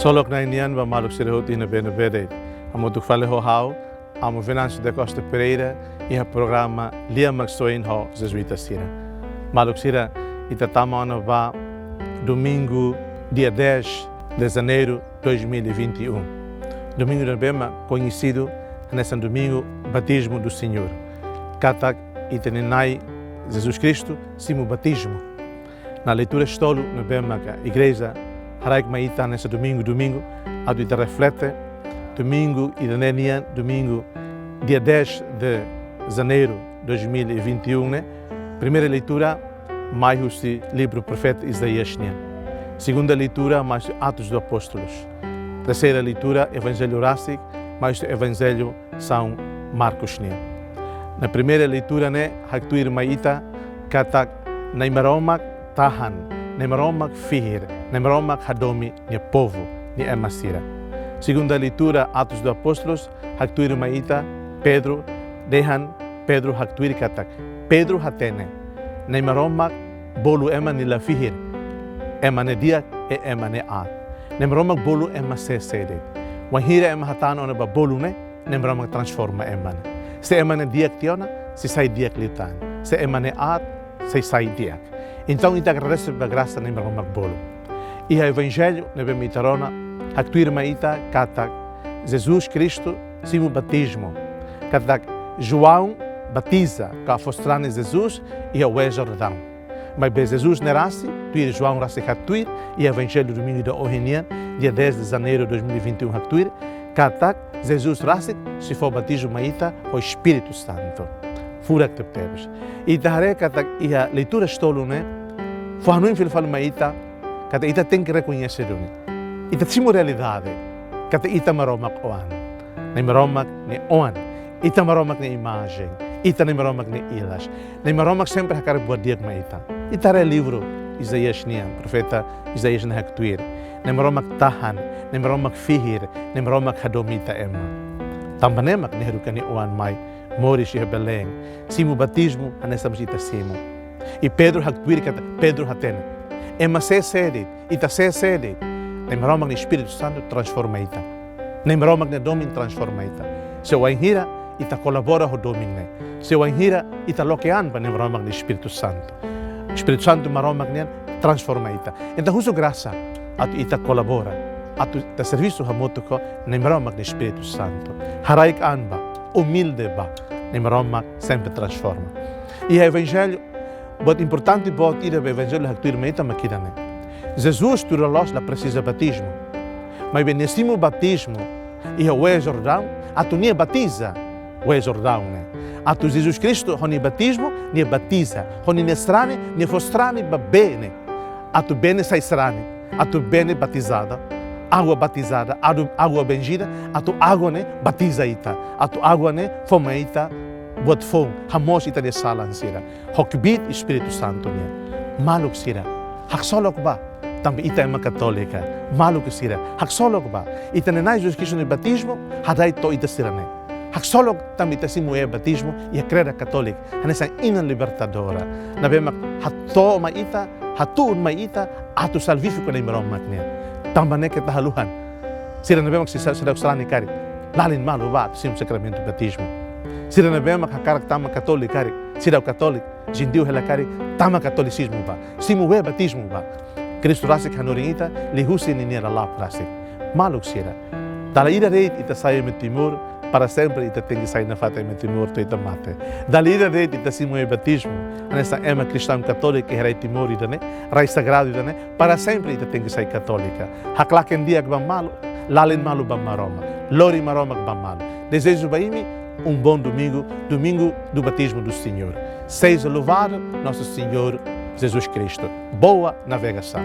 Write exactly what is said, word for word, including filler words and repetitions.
Ksolok Na'i nian ba maluk sira hotu iha ne'ebé-ne'ebé de'it. Hamutuk fali ho ha'u, Amu Venâncio da Costa Pereira, iha programa Lia Maksoin ho Jesuita sira. Maluk sira, ita tama ona ba domingu, dia dez de janeiro dois mil e vinte e um. Domingu ne'ebé mak koñesidu hanesan domingu Batismo do Senhor. Katak ita-nia Na'i Jesus Kristu simu batizmu. Iha leitura tolu ne'ebé maka igreja haraik mai ita hanesan domingu, domingu, atu ita reflete, domingu ida-ne'e nian, domingu, dia dez de janeiro dois mil e vinte e um ne'e. Primeira leitura mai husi livru profeta Isaías nian. Segunda leitura mai husi Atos dos Apóstolos. Terseira leitura, Evanjellu rasik, mai husi Evanjellu São Marcos nian. Iha primeira leitura ne'e haktuir mai ita katak Na'i Maromak tahan, Na'i Maromak fihir, Na'i Maromak hadomi nia povu, nia ema sira. Segunda leitura, Atos dos Apóstolos, haktuir mai ita Pedro dehan, Pedro haktuir katak, Pedro hatene, Na'i Maromak bolu ema nia la fihir, ema ne'e di'ak, i ema ne'e aat. Na'i Maromak bolu ema sé-sé de'it. Wainhira ema hatán ona ba bolu ne'e, Na'i Maromak transforma ema ne'e. Se ema ne'e di'ak tiha ona, sei sai di'ak liután. Se ema ne'e aat, sei sai di'ak. Entaun, ita agradese ba grasa Na'i Maromak bolu. Iha Evanjellu ne'ebé mak ita rona, haktuir mai ita katak Jesus Kristu simu batizmu. Katak João batiza ka fó sarani Jesus iha Oé Jordaun. Maibé Jesus ne'e rasik, tuir João rasik haktuir, iha Evanjellu domingu ida ohin nian, dia dez de janeiro dois mil e vinte e um haktuir, katak Jesus rasik sei fó batizmu mai ita ho Espíritu Santu. Furak tebetebes. Ita haree katak iha leitura tolu ne'e, fó hanoin fila fali mai ita, katak ita tenke rekoñese duni. Ita simu realidade, katak ita Maromak oan. Na'i Maromak nia oan. Ita Maromak nia imajen. Ita Na'i Maromak nia ilas. Na'i Maromak sempre hakarak buat di'ak mai ita. Ita haree livru Isaías nian, profeta Isaías nia haktuir. Na'i Maromak tahan, Na'i Maromak fihir, Na'i Maromak hadomi ita ema. Tanba ne'e mak nia haruka nia oan mai moris iha Belém. Simu batizmu, hanesan mós ita simu. I Pedro haktuir katak, Pedro hatene. Ema sé-sé de'it, ita sé-sé de'it. Na'i Maromak nia Espíritu Santu transforma ita. Na'i Maromak nia domin transforma ita. Se wainhira ita kolabora ho domin ne'e. Se wainhira ita loke an ba Na'i Maromak nia Espíritu Santu. Espíritu Santu Maromak nian transforma ita. Entaun husu grasa atu ita kolabora, atu ita servisu hamutuk ho Na'i Maromak nia Espíritu Santu. Haraik an ba, umilde ba, Na'i Maromak sempre transforma. Iha Evanjellu, buat importante, buat ida ba Evanjellu haktuir mai ita mak ida-ne'e. Jesus tuir loloos la presiza batizmu. Maibé nia simu batizmu iha Oé Jordaun, atu nia batiza Oé Jordaun ne'e. Atu Jesus Kristu ho nia batizmu, nia batiza. Ho ninia sarani, nia fó sarani ba bee ne'e. Atu bee ne'e sai sarani, atu bee ne'e batizada, água batizada, atu água bendita, atu água ne'e batiza ita, atu água ne'e fó mai ita buat foun, hamoos ita-nia salan sira. Ho kbiit Espíritu Santu nian. Maluk sira, haksolok bá, tanba ita ema katólika. Maluk sira, haksolok bá, ita-nia Na'i Jesus Kristu nia batizmu hada'et to'o ita sira-ne'e. Haksolok tanba ita simu batizmu iha kreda katólika, hanesan inan libertadora ne'ebé mak hato'o mai ita, hatún mai ita atu salvífiku Na'i Maromak nian. Tanba ne'e keta haluhan. Sira ne'ebé mak seidauk sarani karik, lalin malu bá atu simu sakramentu batizmu. Sira ne'ebé mak hakarak tama katólika karik, seidauk katólika, jentiu hela karik, tama katolisizmu bá, simu batizmu bá. Kristu rasik hanorin ita liuhusi ninia lala'ok rasik. Maluk sira, dala ida de'it ita sai ema Timor, para sempre ita tenke sai nafatin ema Timor to'o ita mate. Dala ida de'it ita simu batizmu, hanesan ema kristaun katólika iha rai Timor ida-ne'e, rai sagradu ida-ne'e, para sempre ita tenke sai katólika. Haklaken di'ak ba malu, lalin malu ba Maromak, lori Maromak ba malu. Dezeju ba imi um bom domingo, domingo do batismo do Senhor. Seja louvado nosso Senhor Jesus Cristo. Boa navegação.